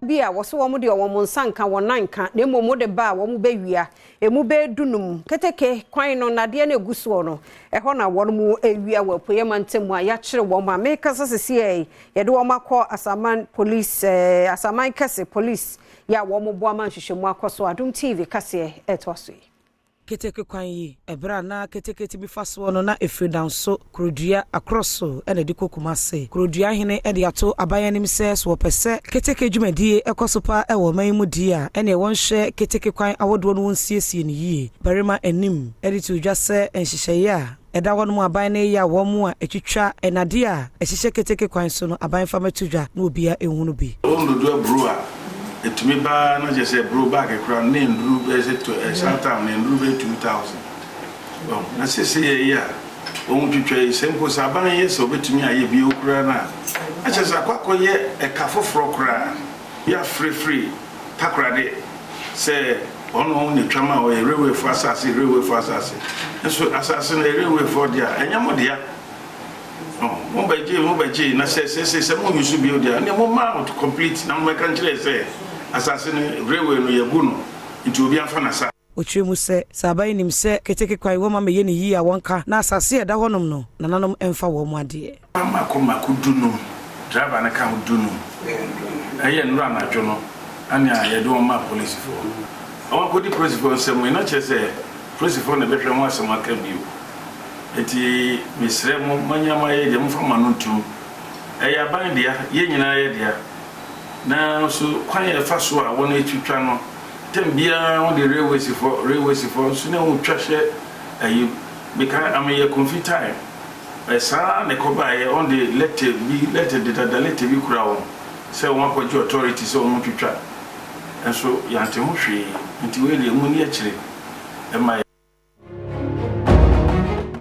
Bi a wɔse wɔn deɛ wɔn nsa nka, wɔn nan nka, na mmom wode ba a wɔn bɛwia. Emu bɛyɛ dunum. Keteke kwan no nnadeɛ no ɛgu soɔ no, ɛhɔ na wɔn mu awia wɔ Apueeɛ mantam mu a yɛakyere wɔn a mekasa seesei yi, yɛde wɔn akɔ Asaman Police, Asaman Kɛse Police yɛ a wɔn boa ma nhwehwɛmu akɔ so. Adom TV kaseɛ ɛtoa so yi. Keteke kwan yi, ɛberɛ a na keteke tumi fa soɔ no, na ɛfiri Danso, Kurodua, Akorɔso ɛna ɛde kɔ Kumase. Kurodua hene de ato aban anim sɛ so wɔpɛ sɛ keteke dwumadie ɛkɔ so pa ɛwɔ ɔman yi mu di a, ɛne wɔnhyɛ keteke kwan ahodoɔ no wɔnsiesie no yie. Barima anim de to dwa sɛ nhyehyɛeɛ a ɛda hɔ nom aban no yɛ a wɔn mu a ɛtwitwa nnadeɛ a ɛhyehyɛ keteke kwan so no, aban fa mɛto dwa na obiara ehunu bi. Wɔn dodo aburo a ɛtumi baa na kyerɛ sɛ aburo bag koraa ne nduru bɛyɛ sɛ saa time ne nduru bɛyɛ 2000. Na seesei yɛ yi a wɔn twitwa yi, sɛ mpo sɛ aban yɛ sɛ wɔbɛtumi ayɛ bio koraa no a, na kyerɛ sɛ akɔ akɔyɛ ɛka foforɔ koraa. Yɛafrɛfrɛ Takoradi sɛ ɔno ne twam a ɔyɛ railwayfoɔ asase, railwayfoɔ asase. Nso asase no yɛ railwayfoɔ dea, ɛnyɛ mo dea. Mo bɛgye na sɛ sɛ mo use bio dea, ne mo ma out complete na mo bɛka nkyerɛ sɛ asase no, railway no, yɛgu no nti obi afa n'asa. Ɔkyerɛ mu sɛ sɛ aban nim sɛ keteke kwan wɔma mɛyɛ ne yie a, wɔnka na asase a ɛda hɔnom no, nananom ɛmfa wɔn mu adeɛ. Mako mako 15, driver no ka ho 15. Ɛyɛ nnora anadwo no ane a yɛde wɔn ma polisifoɔ. Wɔn akɔdi polisifoɔ nsɛm yi na kyerɛ sɛ polisifoɔ na ɛbɛhwɛ ho asɛm aka bio. Nti mesrɛ mo, manya ma yɛ deɛ momfa ma no ntom. Ɛyɛ aban dea, yɛn nyinaa yɛ dea. Na nso kwan a ɛfa so a wɔn atwitwa no tɛm biara, wɔde railwaysifoɔ, railwaysifoɔ nso na wɔtwa hyɛ ayi meka ameyɛ Kofi time. Saa na ɛkɔbaeɛ, wɔn de letter bi, letter dedada, letter bi kura wɔn sɛ wɔn akɔgye authority sɛ wɔn twitwa, nso yɛante ho hwee. Nti wei deɛ, mu ni akyire ɛma.